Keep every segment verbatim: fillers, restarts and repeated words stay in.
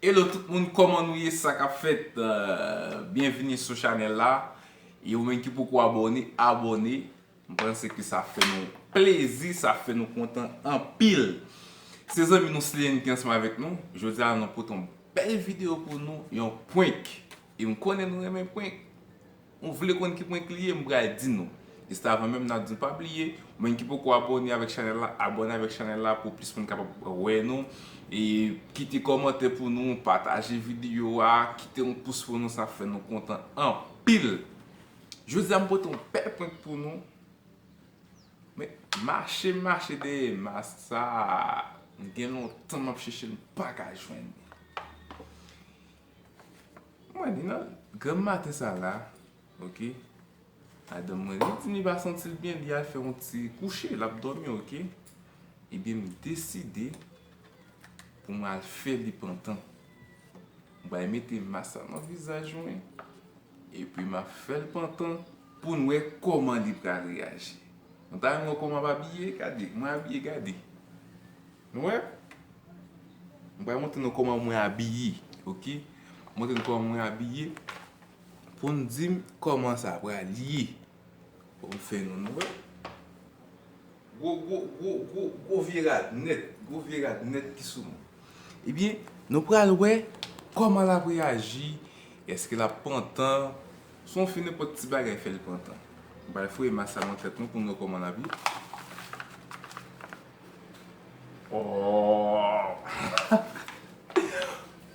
Hello tout moun, kòman nou ye? Sa k ap fèt? Euh, byenvini sou chanèl la. E ou menm ki poko abòne, abòne. M panse ke sa fè nou plezi, sa fè nou kontan anpil. Se zanmi nou Slian ki ansanm avèk nou. Jodi a, nou pote yon bèl videyo pou nou, yon prank. E m konnen nou renmen prank. Ou vle konn ki prank li ye, m pral di nou. Jis avan menm, n ap di nou pa bliye, ou menm ki poko abòne avèk chanèl la, abòne avèk chanèl la pou plis moun kapab wè nou. E kite kòmantè pou nou, pataje videyo a, kite yon pous pou nou, sa fè nou kontan anpil. Jodi a, m pote yon bèl prank pou nou. Men, mache, mache dèyè mas sa. M gen lontan m ap chèche l, m pa ka jwenn li. Mwen li nan granm maten sa la, oke. Madanm mwen li di li pa santi l byen, li al fè yon ti kouche, l ap dòmi, oke. Ebyen, m deside pou mwen al fè li pantan. Mwen mete mas la nan vizaj mwen, epi m ap fè l pantan pou n wè kòman li pral reyaji. Nou ta renmen wè kòman m ap abiye? Gade, mwen abiye, gade. Nou wè? Mwen pral montre nou kòman mwen abiye, oke? Montre nou kòman mwen abiye pou n di m kòman sa pral ye. Bon, m fè nou, nou wè. Gwo, gwo, gwo, gwo, gwo vye rad nèt, gwo vye rad nèt ki sou mwen. Ebyen, nou pral wè kòman l ap reyaji, èske l ap pantan. Si w fin nenpòt ti bagay, fè l pantan. M pral foure mas la nan tèt nou pou n wè kòman l ap ye. Oh!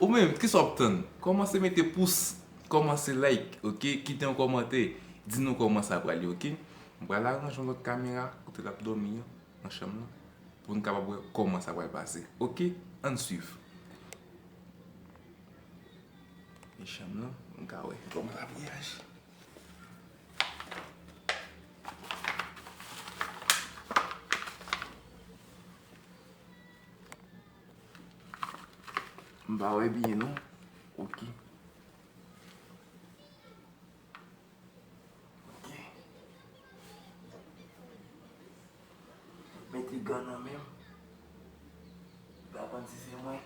Ou menm, kisa w ap tann? Kòmanse mete pous, kòmanse like, oke? Kite yon kòmantè, di nou kòman sa pral ye, oke? M pral aranje yon lòt kamera, kote l ap dòmi an, nan chanm nan, pou n kapab wè kòman sa pral pase. Oke? Ann swiv. E chanm nan, pou n ka wè kòman l ap reyaji. M pa wè byen non. Oke. Oke. Mete gan nan men m. M pa konn si se mwen.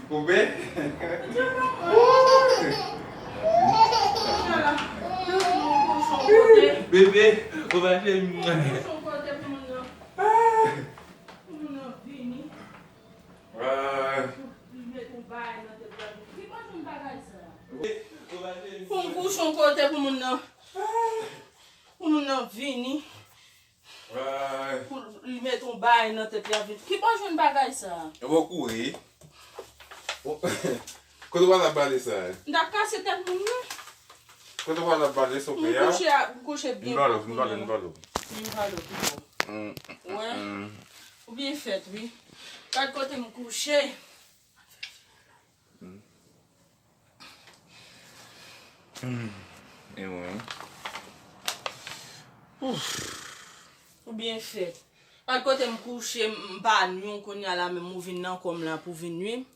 Koupe? Bebe, ou pa fè m. Ay. Pou m kouche yon kote pou moun nan. Pou moun nan vini. Pou li met yon bagay nan tèt li ap vin. Ki bò jwenn bagay sa? Yo pou kouri. Kote w al ap bale sa? M t ap kase tèt moun nan. Kote w al ap bale sou pe a? M kouche a, m kouche byen pwòp. M bale w, m bale w, m bale w. M bale w pi bon. Wè. Ou byen fèt, wi. Gad kote m kouche. Hmm. Hmm. E mwen. Ouf. Ou byen fèt. Gad kote m kouche, m pa nwi w kounye a la menm ou vin nan kò m la pou vin nwi m.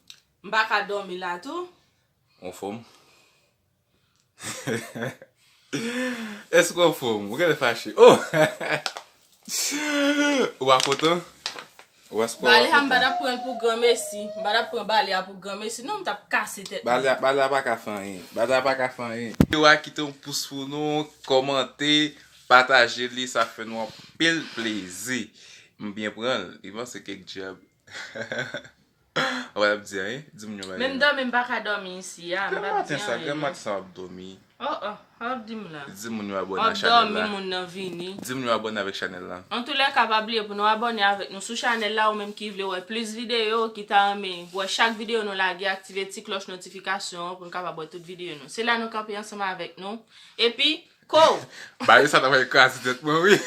M pa ka dòmi la tou. Anfòm. Èske w anfòm? Ou genlè fache. Oh! Ou pa kontan? Ou èske w pa kontan? Bale a, m pa t ap pran l pou granmesi. M pa t ap pran bale a pou granmesi. Non, m t ap kase tèt mwen. Bale a, bale a pa ka fè anyen. Bale a pa ka fè anyen. Videyo a kite yon pous pou nou, kòmante, pataje li, sa fè nou anpil plezi. M byen pran l. Li panse kèk djab. Ou pa t ap di anyen? Di moun yo bagay la. Menm dòmi, m pa ka dòmi isi a, m p ap di anyen. Grann maten sa, grann maten sa w ap dòmi. Oh, oh, w ap di m la. Di moun yo abòne a chanèl la. W ap dòmi, moun nan vini. Di moun yo abòne avèk chanèl la. Antoulèka, pa bliye pou nou abòne avèk nou sou chanèl la, ou menm ki vle wè plis videyo, ki ta renmen wè chak videyo nou lage, aktive ti klòch notifikasyon an pou nou kapab wè tout videyo nou. Se la nou kanpe ansanm avèk nou. Epi, ko! Bale sa ta pral kraze tèt mwen, wi.